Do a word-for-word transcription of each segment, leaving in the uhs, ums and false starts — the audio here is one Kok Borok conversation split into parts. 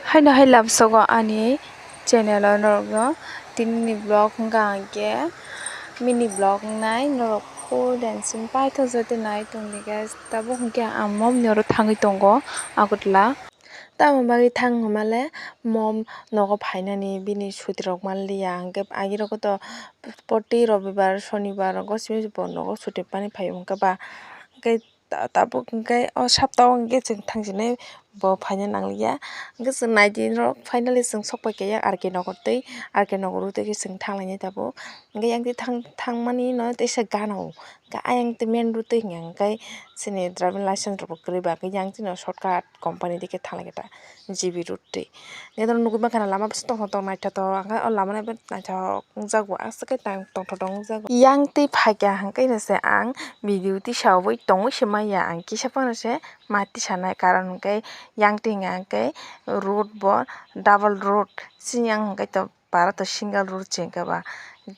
Haino hai lamsogo ani channel o norokno tinini vlog wngkha hwnkhe mini vlog wngnai, norok full dancing paithakjak tei nai tongdi guys. Tabuk hwnkhe ang momni oro thangwi tongo Agartala. Tamo bagwi thang hwnmale mom nogo phainani bini suti rok manliya, hwnkhe agirok to proti robibar, sonibar rogo simi bo nogo suti mani phaio hwnkhe ba, hwnkhe ta-, tabuk hwnkhe o saptao hwnkhe chwng thangsinai bo phaina nangliya. Hwnkhe chwng naidi norok, finally chwng sok paikha yang R K Nagar tei, R K Nagar o tei khe chwng thanglainai tabuk. Hwnkhe yang tei thang-, thangmani no teisa gana o. Hwnkhe ayang tei main road tei hwnkhe chini driving license rok bo kwrwi ba, hwnkhe yang tei no shortcut company dike thanglaikha ta G B road tei. Hwnkhe oro nugwi mankha na lama bwswk tongthok tong naithothok, hwnkhe o lama no naithok wngjago, aswk khe tongthok tong wngjago. Yang tei phaikha hwnkhe no se ang video tisawi tongwi se maya, ang kisa phano se ma tisanai, karon hwnkhe yang tei hwnkhe road bo double road, chini yang hwnkhe to para to single road se hwnkhe ba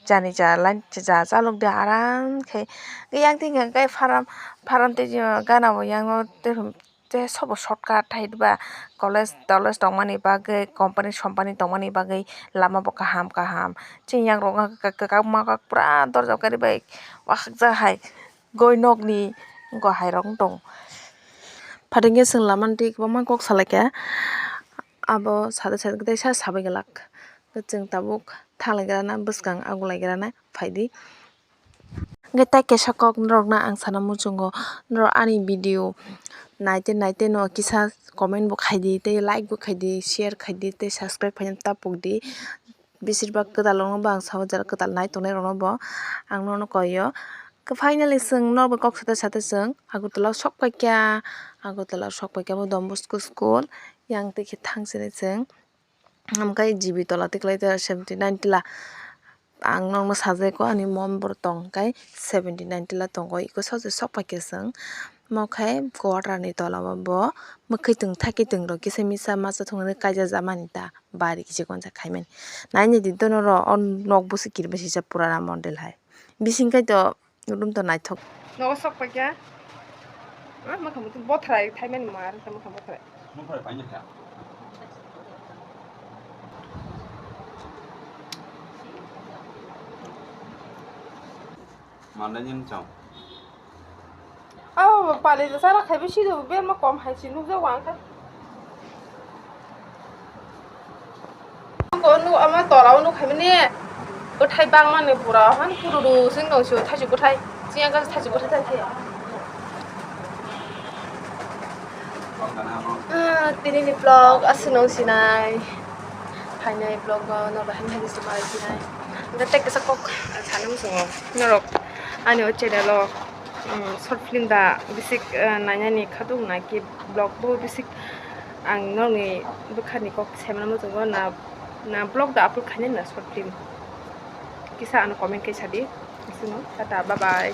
jani ja line ja chalok de aram khe. Yang tei hwnkhe farm, farm tei gana bo yang o tei. Tei sobo shortcut hai ba, college tolej tongmani bagwi, company sompani tongmani bagwi lama bo kaham kaham. Chini yang rok wngkha kwbangma pura dorja kwrwi bai wakhakjak hai goi nokni goi hai rok wng tongo. Phatingkhe chwng lama twi kwbangma kok salaikha, abo sade sade tei sa sabai glak. Chwng tabuk thanglaigrana bwskang agulaigrana phaidi. Hwnkhe tei kaisa kok norokno ang sana muchungo, norok ani video naite naite no kisa comment bo khaidi, tei like bo khaidi, share khaidi, tei subscribe khaina ta pokdi. Beshirbak kwtal rokno bo ang sao, jara kwtal nai tongnai rokno bo ang nono koi o. Finally chwng norok bai kok sate sate chwng Agartala o sok paikha, Agartala o sok paikha bo Don Bosco school, yang tei khe thang sini chwng. Hwnkhe G B tola tei kwlai seventy nine tila. Ang nokno sajai ko ani mom bor tong khe seventy nine tila tongo, iko sojai sok paikhe chwng. Mo khe quarter ni tola o bo mwkhwtwng thakwtwng rok kisa misa masa thwngwi kaijak jamani ta bari kisa gonja khaimani. Naina di dono ro o nok bwswk kiribasi purana model hai. Bising khe to Room to naithok. Nogo sok paikha. Ah, mwkhang mutung bothrai thaimani mar, mwkhang bothrai. Mandai ni chong. Abo pali sara khaibo sido berma kom hai si nukjago ang khe. Ko nuk ama tola o nuk hai mani bwthai bangmani pura han pururu sing tong sio thaichuk bwthai. Sing ang khe thaichuk bwthai thai khe. Ah, tini ni vlog aswk nung sinai. Phainai vlog o no bahai bahai se malai sinai. Hwnkhe tei kisa kok sana muchungo norok ani o channel o. Short film da bisik nainani khatung na ki vlog bo bisik ang nokni bwkhani kok saimano muchungo na, na vlog da upload khainai na short film kisa ano comment kai sadi. Tata bye bye.